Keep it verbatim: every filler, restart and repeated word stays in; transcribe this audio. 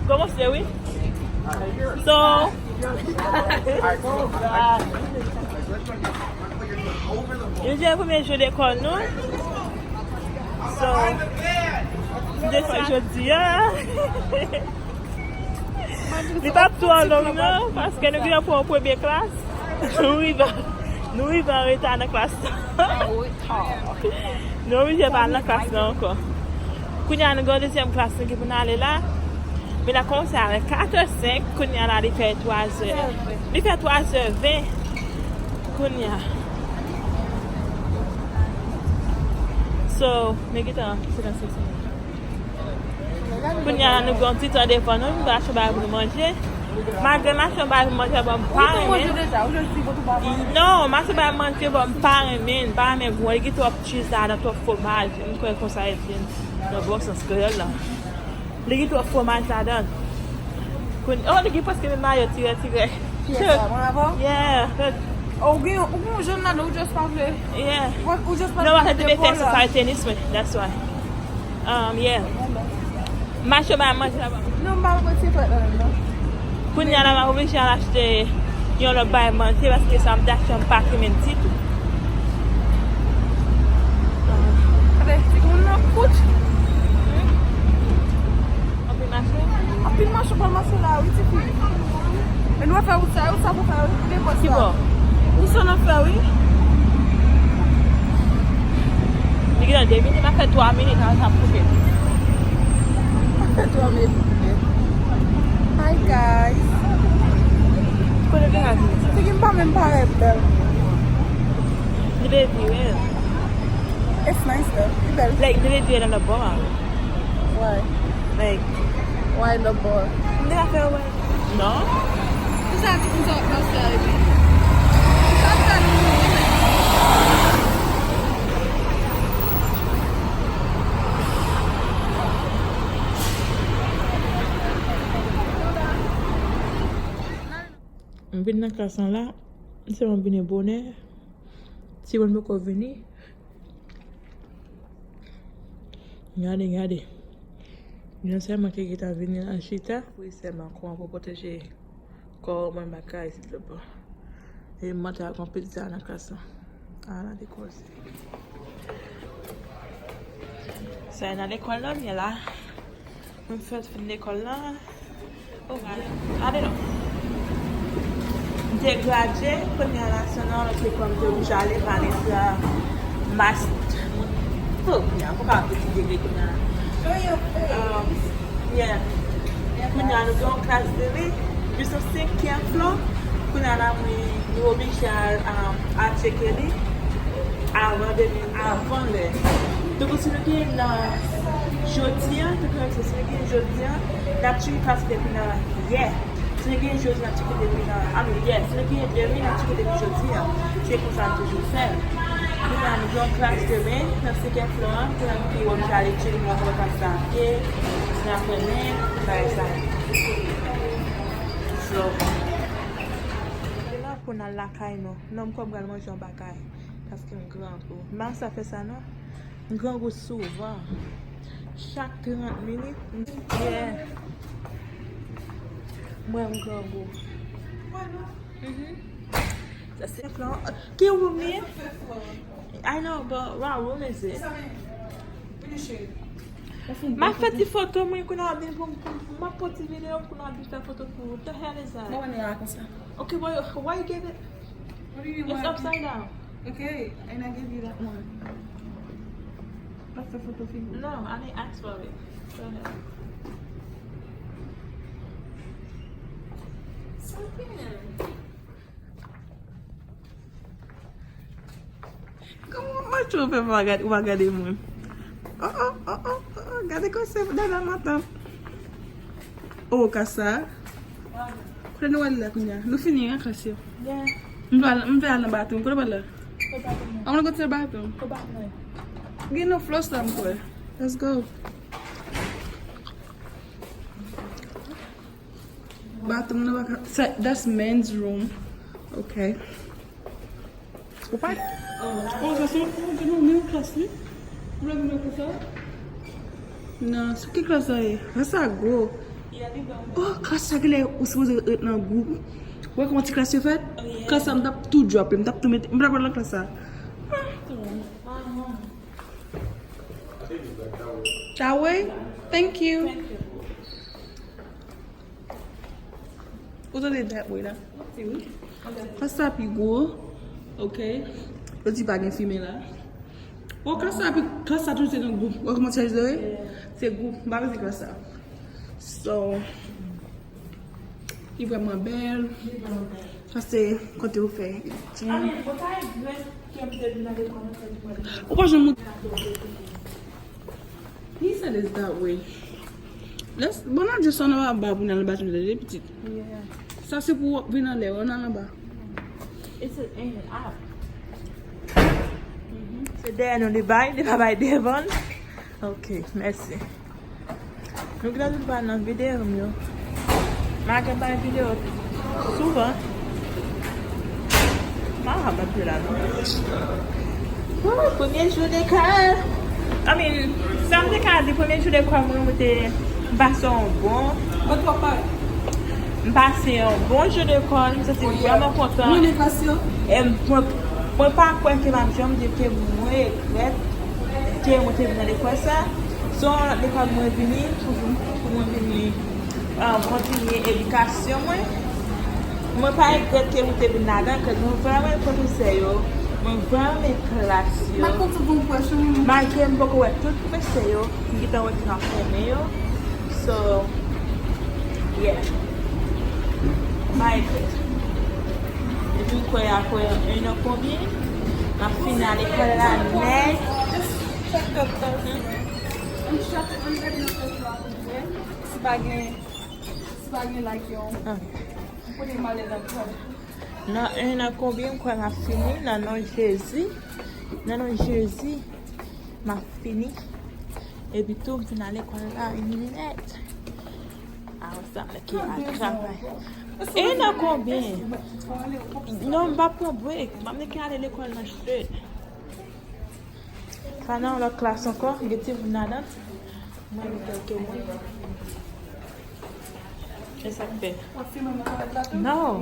Kòmanse, wi. So, jodi a premye jou lekòl nou. So, m deside jodi a. Li p ap twò long non, paske nou gentan pran premye klas. Nou rive, nou rive an reta nan klas la. Nou oblije pa al nan klas la ankò. Kounye a nou gen yon dezyèm klas nou gen pou n ale la. Men l ap kòmanse avèk katè senk, kounye a la li fè twazè. Li fè twazè ven kounye a. So, men gentan, se nan senk. Kounye a la nou gen yon ti tan devan nou, nou pral achte yon bagay pou nou manje. Malgre m achte yon bagay pou manje, bon, m pa renmen. Non, m achte yon bagay manje, bon, m pa renmen, m pa renmen gwo, li gen twòp cheese ladan, twòp fwomaj. M kwè konsa e di nan bon sans kreyòl la. Li gen twòp fwomaj ladan. Kounye, oh, li gen prèske menm mayo, tirè, tirè. Kiyès sa, mwen avè w? Yeah. Oh, ou gen, ou gen yon jòn ladan, ou just pa vle. Yeah. Ou, ou just pa vle mete kòlè. Non, m ap fè sa tenis mwen, that's why. Um, yeah. M achte yon bagay manje laba. Non, m pa mwen se frèt nan menm non. Kounye a la, m ap oblije al achte yon lòt bagay manje, paske sa m te achte an pa ki menm ditou. Gade, ti moun nan kout. Anpil mache? Anpil mache pral mache la, wi, tifi. Men nou fè wout sa, wout sa pou fè, wi, pou depòs la. Ki bò? Ou sa nan fè, wi. Li gen de minit, m ap fè twa minit, an, sa ap koupe. M ap fè twa minit pou koupe. Hi, guys. Kote te ka vini sa? Figi m pa menm parèt bèl. Li vle vire. It's nice, though. Li bèl. Like, li vle vire nan lòt bò a. Why? Like, why lòt bò a? M te ka fè wè. Non. Kisa ti konsa w ap pase a epi? Sa fè nou. M vin nan klas lan la, m sèlman vini bonè. Timoun poko vini. Gade, gade. Gen sèlman ki gentan vini la chita. Wi, sèlman kòman pou pwoteje kò mwen bagay, silvouplè. E m antre ak yon pizza nan klas lan. Ala de koze. Sa e nan lekòl lan, m ye la. Mwen fèk fin lekòl lan. Oh, gade. Gade non. M te gradye, kounye a la, se nan lòt lekòl m te oblije ale, m ale pran mas. Oh, kounye a, m poko ap etidye kounye a. Show your face. Um, yeah. Kounye a, nou gen yon klas demen, jis nan senkyèm flo. Kounye a la, mwen, nou oblije al, um, al tcheke li avan demen, avan lè. Donk, si nou gen nan jodi a, nou gen, si nou gen jodi a, n ap tcheke klas depi nan yè. Si nou gen jodi, n ap tcheke depi nan, a, yè. Si nou gen demen, n ap tcheke depi jodi a. Se konsa n toujou fè. Kounye a, nou gen yon klas demen, nan senkyèm flo a, kounye a, nou te oblije al etidye, nou konn klas sa ye, si n ap renmen, bagay sa. So, se la pou n al lakay nou. Non, m kwè m pral manje yon bagay. Paske m grangou. M pa sa fè sa non. M grangou souvan. Chak trant minit, m, yeah. Mwen, m grangou. Mhm. Sa se plan. Ki room li ye? I know, but what room is it? M ap fè ti foto mwen, kounye a w ap vin pou m, pou m, m ap pran ti videyo, kounye a w ap vin fè foto pou ou. The hell is that? Mwen wè nou la konsa. Okay, why, why you gave it? What do you mean, why? It's upside down. Okay, and I give you that one. M ap fè foto figi w. No, I didn't ask for it. Go ahead. Something. Kòman mache w fè pa gade, ou pa gade mwen? Oh, oh, oh, oh, oh, oh, gade kòse dada matant. Oh, kasa. Kote nou wè l la kounye a? Nou fini an klas yo. Yeah. M vle al, m vle al nan bathroom. Kote w pral la? Nan bathroom. I wanna go to the bathroom. Nan bathroom. Gen yon flush la m kwè. Let's go. Bathroom nan pa ka, sa, that's men's room. Okay. Ou pa. Oh, sa se yon, yon, yon klas, wi. Ou vle vin konsa? Non, sou ki klas sa ye? Sa, sa gwo. Oh, klas sa genlè ou sipoze ret nan gwoup. Wè kòman ti klas yo fèt? Klas sa m t ap tou drop, m t ap tou mete, m pa t ap nan klas sa. That way? Thank you. Ou tande that way la? Klas sa pi gwo. Ok. Yo di pa gen fimen la. Bon, klas sa pi, klas sa toujou se nan gwoup. Wè kòman ti klas yo ye? Se gwoup. M pa vle di klas sa. So, li vrèman bèl. Sa se kote yo fè. Ou pa janm montre. He said it's that way. Let's, bon, nan just ann anba pou n al anba tande pitit. Sa se pou w vin anlè, w ann anba. It's a in and out. Se dèyè nou li bay, li pa bay devan. Ok, mèsi. Nou gentan tout pa nan videyo m yo. M a gen bay videyo souvan. M a rabat la non. Oh, premye jou lekòl. I mean, sa m te ka di, premye jou lekòl mwen, mwen te pase yon bon. M pase yon bon jou lekòl, m santi m vrèman kontan. Mwen renmen klas yo. E mwen, mwen pa kwè ke m ap janm di ke mwen regrèt ke mwen te vin nan lekòl sa. Se yon lòt lekòl mwen vini pou, pou mwen vini, ah, kontinye edikasyon mwen. Mwen pa regrèt ke mwen te vin ladan, ke mwen vrèman renmen pwofesè yo, mwen vrèman renmen klas yo. Malgre m poko wè tout pwofesè yo, m gentan wè ke m ap renmen yo. So, yeah. M pa regrèt. Epi m kwè apre yon an konbyen, m ap fini lekòl la nèt. Si pa gen, si pa gen like yo, m konnen m ale nan kòl. Nan en an konbyen m kwè m ap fini, nan non Jezi. Nan non Jezi, m ap fini. Epi tou, m fin al lekòl la nèt. Apre sa, m ki al travay. En an konbyen? Non, m pa pran break. M ap ki ale lekòl nan straight. Sa nan yon lòt klas ankò, gen timoun ladan. Mwen, gen kèlke moun. E sa k fè? Non.